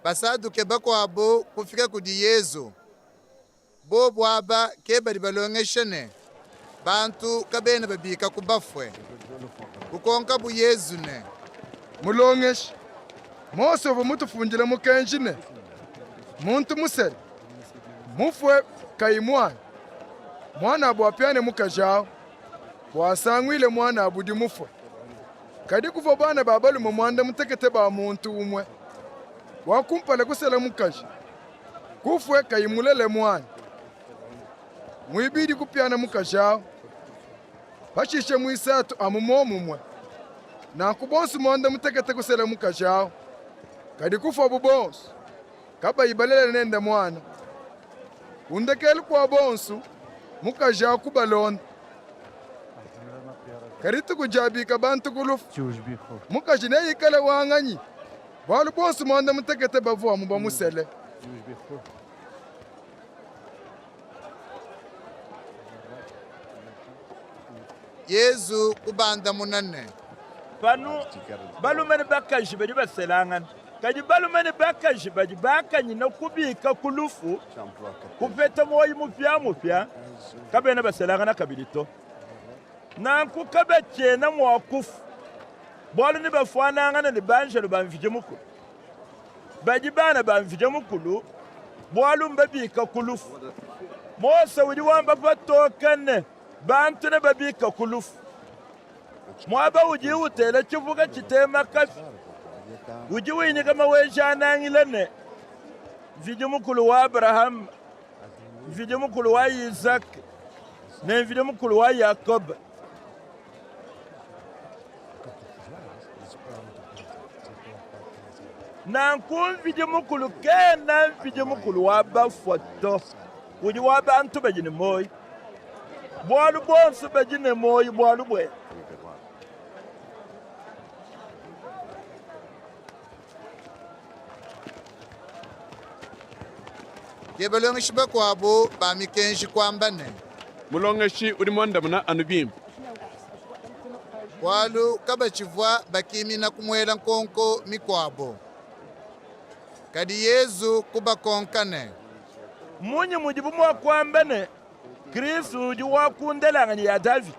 Basaduke bakuabu kufika kudi Yezu. Bobu aba ke badi balongesha ne, bantu kabena babika ku bafue. Kukonkabu Yezu ne. Mulongeshi, Mose uvua mutufundile mukenji ne, muntu musele, mufue kayi muana, muanabu apiane mukaji awu, bua asanguile muanabu udi mufue. Kadi kuvua bana ba balume muanda mutekete ba muntu umue. Wa kumpala kusela mukaji, kufue kayi mulele muana. Muibidi kupiana mukaji awu, pashishe muisatu amu momumue. Nanku bonsu muanda mutekete kusela mukaji awu, kadi kufuabu bonsu, kabayi balele nende muana. Ku ndekelu kua bonsu, mukaji awu kubalonda. Kadi dituku diabika bantu ku lufu, mukaji neikale wa nganyi? Bualu bonsu muanda mutekete bavua amu bamusele. Yezu kubandamuna ne. Panu balume ne bakaji badi baselangana, kadi balume ne bakaji badi bakanyina kubika ku lufu, kupeta muoyi mupiamupia, kabena baselangana kabidi to. Nanku kabatshiena mua kufua, bualu nebafuanangane ne banjelu ba Mvidi Mukulu. Badi bana ba Mvidi Mukulu, bualu mbabika ku lufu. Mose udi wamba patoke ne, bantu nebabike ku lufu. Muaba udiye utela tshipuka tshitema kapia, udi winyika Maweja-Nangila ne, Mvidi Mukulu wa Abrahame, Mvidi Mukulu wa Izake, ne Mvidi Mukulu wa Yakobe. Nanku Mvidi Mukulu kena Mvidi Mukulu wa bafue to, udi wa bantu badi ne muoyi. Bualu bonsu badi ne muoyi bualu buende. Ke balongeshi bakuabu ba mikenji kuamba ne. Mulongeshi, udi muandamuna anu bimpe. Bualu kabatshivua bakimina kumuela nkonko mikuabu. Kadi Yezu kubakonka ne. Mmunyi mudibu mua kuamba ne, Kristu udi wa ku ndelanganyi ya Davide?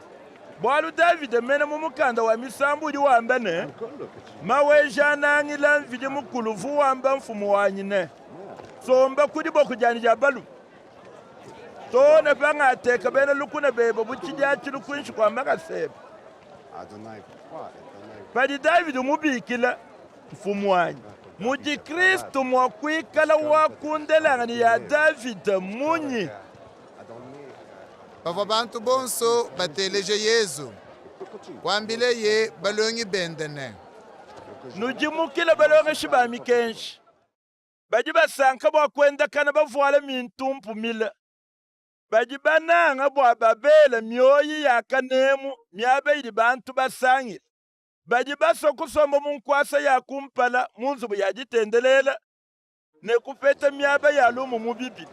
Bualu Davide mene mu mukanda wa misambu udi wamba ne, Maweja-Nangila Mvidi Mukulu uvua wamba mfumu wanyi ne, Somba ku diboku dianyi dia balume, too ne pangateka bena lukuna bebe bu tshidiatshilu kuinshi kua makasa ebe. Padi Davide umubikila Mfumuanyi, mudi Kristo mua kuikala wa ku ndelanganyi ya Davide mmunyi? Pavua bantu bonso bateleje Yezu, kuambileye balongi bende ne. Nudimukile balongeshi ba mikenji, badi basanka bua kuendakana bavuale mintumpu mile, badi bananga bua babele mioyi ya kanemu miaba idi bantu basangila. Badi basua kusomba mu nkuasa ya kumpala mu nzubu ya ditendelela ne kupeta miaba ya lumu mu bibilu.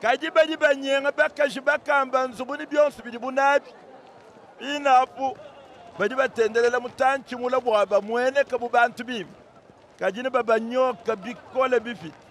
Kadi badi banyenga bakaji bakamba nzubu ne bionso bidibu nabi. Pinapu badi batendelela mutantshi mule bua bamueneke bu bantu bimpe, kadi nebabanyoke bikole bipite.